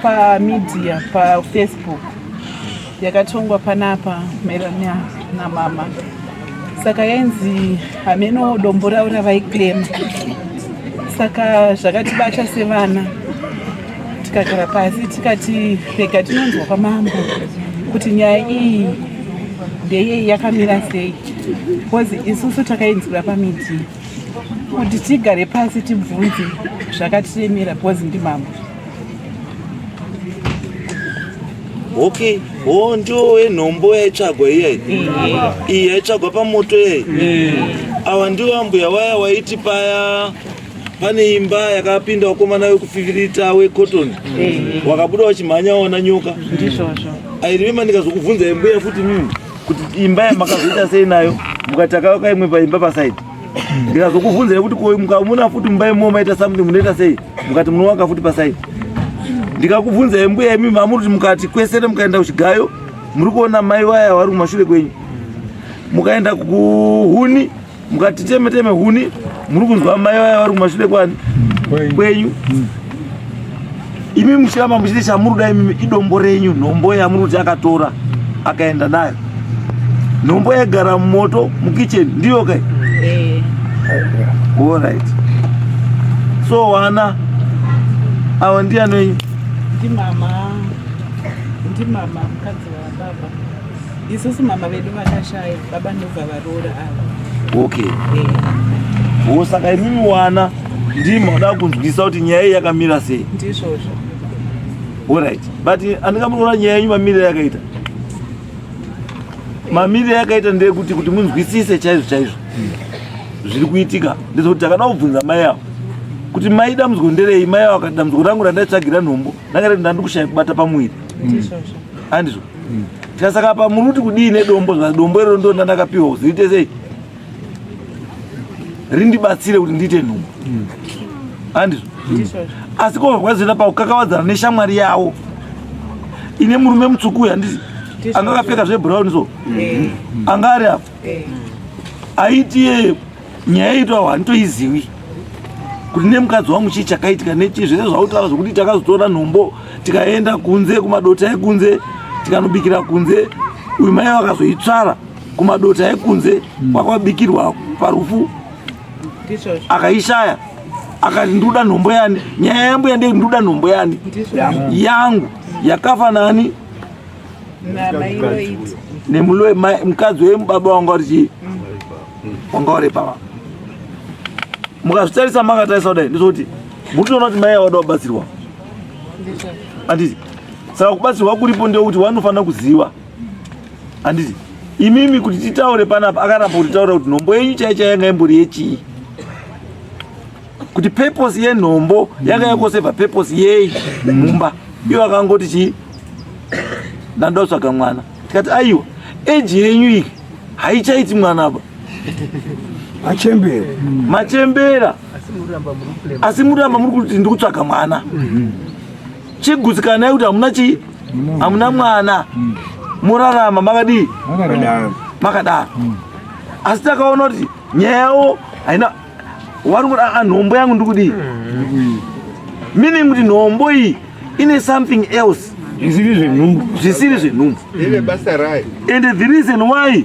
Pamedia, paFacebook yakatongwa panapa maererano namama, saka yainzi hameno dombo ravo ravaiclaima. Saka zvakatibata sevana, tikagara pasi tikati rega tinonzwa kwamambo kuti nyaya iyi ndeyei, yakamira sei, because isusu takainzwira pamedia. Kuti tigare pasi tibvunze zvakatiremera, because ndimambo. Okay, ho, ndiwo wenhombo yaitsvagwa iyai, iyi yaitsvagwa pamoto iyai. Awa ndiwo ambuya waya waiti paya pane imba yakapinda wakomana wekufifirita wecotton, wakabuda wachimhanya waona nyoka. Ndizvozvo. Airivima. Ndikazokubvunza imbuya futi mimi kuti imba yamakazvoita sei nayo, mukati takavaka imwe paimba paside. Ndikazokubvunzai kuti ko mukamuna futi mumba imomo maita something, munoita sei? Mukati munowaka futi paside. Ndikakubvunzai mbuya imi mamuri kuti mukati kwesere mukaenda kuchigayo muri kuona mai vaya vari kumashure kwenyu, mukaenda kuhuni mukati teme teme huni muri kunzwa mai vaya vari kumashure kwani kwenyu. Imi muchiramba muchiti chamuruda imimi idombo renyu, nhombo yamuri kuti akatora akaenda nayo, nhombo yaigara mumoto mukicheni, ndiyo kai? Alright, so wana ava ndiani wenyu? Ndimama, ndimama mukadzi wababa. Isusu mama vedu vakashaya, baba ndobva varoora ava. Okay, wo saka imimi wana ndima uda kunzwisa kuti nyaya iyi yakamira sei? Ndizvozvo. Alright, but andingamuroora nyaya yenyu mamiriro yakaita, mamiriro yakaita ndeyekuti kuti munzwisise chaizvo chaizvo zviri kuitika ndezvekuti takada kubvunza mai avo kuti mai, dambudziko nderei? Mai avo akati dambudziko rangu randaitsvagira nhombo ndanga rati ndandikushaya kubata pamuviri. Ndizvozvo. Andizvo? Tikasaka pa muri kuti kudii nedombo? Zvadombo iro ndo ndandakapiwa kuti riite sei, rindibatsire kuti ndiite nhumbu, andizvo? Ndizvozvo. Asi ko rwazoenda pakukakavadzana neshamwari yavo ine murume mutsvuku uyu, handiti? Anga akapfeka zvebrown, so anga ari apo aiti iye nyaya yaitwa handitoiziwi kuti nemukadzi wangu chii chakaitika nechii, zvese zvautaura zvokuti takazotora nhombo tikaenda kunze kumadota ekunze tikanobikira kunze. Uyu mai vakazoitsvara kumadota ekunze kwakabikirwa parufu. Ndizvozvo. Akaishaya, akati ndoda nhombo yani. Nyaya yambuya ndeye ndoda nhombo yani yangu yakafa nani? Namairoiti. Nemulwe mukadzi wemubaba wanga uri chii, wanga uri pava. Mukazvitarisa, makatarisa kudai, ndizvokuti mutoona kuti mai avada kubatsirwa, handiti? Saka kubatsirwa kuripo ndekuti vanofanira kuziva, handiti? Imimi kuti titaure panapa, akaramba kuti taura kuti nhombo yenyu chai chai yanga imbori yechii, kuti purpose yenhombo yanga yakosevha purpose yei mumba. Ivo akangoti chii, ndandotsvaga mwana. Tikati aiwa, age yenyu iyi haichaiti mwana apa. Achembera. Machembera, asi muramba muri kuti ndiri kutsvaga mwana. Chigutsikanai kuti hamuna chii, hamuna mwana, murarama makadii? Makadaro. Makadaro. Asi takaona kuti nyaya yawo haina wari kuti "Ah, nhombo yangu ndikudii," meaning kuti nhombo iyi ine something else. Zvisiri zvenhumbu. Zvisiri zvenhumbu. Ine basa rayo. And the reason why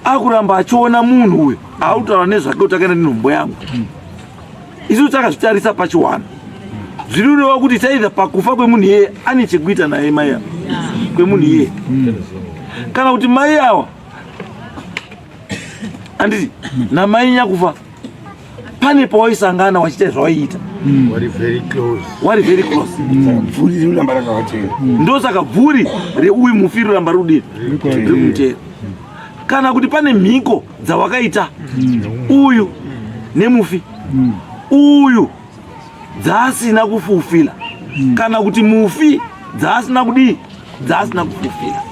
akuramba achiona munhu uyu autaura nezvake kuti akaenda nenhombo yangu, isu takazvitarisa pachiwana, zviri kureva kuti taidha pakufa kwemunhu iyeye ane chekuita naye mai ava kwemunhu iyeye, kana kuti mai ava, handiti, namai nyakufa pane pawaisangana wachiita zvawaiita. Wari very close. Wari very close. Bvuri rinoramba rakavatera. Ndosaka bvuri reuyu mufi roramba rudini, riri kumutera, kana kuti pane mhiko dzawakaita uyu nemufi uyu dzaasina kufulfilla, kana kuti mufi dzaasina kudii, dzaasina kufulfilla,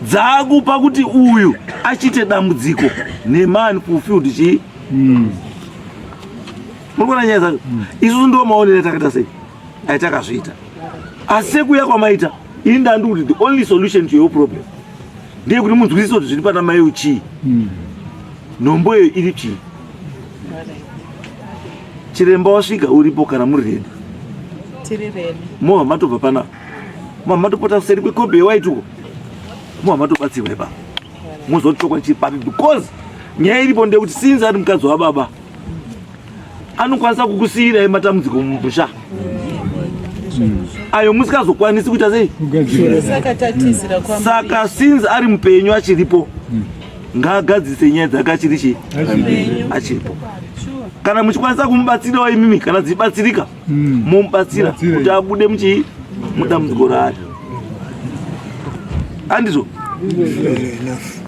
dzaakupa kuti uyu achiite dambudziko nemaunfulfilled chii. Muri kuona nyaya dzacho? Isusu ndo maonero atakaita sei aitakazviita, asi sekuuya kwamaita, ini ndandi kuti the only solution to your problem ndeyekuti munzwisise kuti zviri pana mai chii, nhombo iyo iri chii. Chiremba wasvika uripo kana muri ready. Tiri ready. Mobva matobva panapa, mobva matopota kuseri kwekombi yewaiti uko, mobva matobatsirwa ipapo, mozotochokwa chiri papi, because nyaya iripo ndeyekuti since ari mukadzi wababa, anokwanisa kukusiyirai matambudziko mumusha ayo musikazokwanisi kuita sei. Saka tatizira kwa Saka since ari mupenyu, achiripo, ngaagadzise nyaya dzake achiri chii, achiripo. Kana muchikwanisa kumubatsirawo imimi, kana dzichibatsirika, momubatsira kuti abude muchii, mudambudziko raari, handizvo? Enough.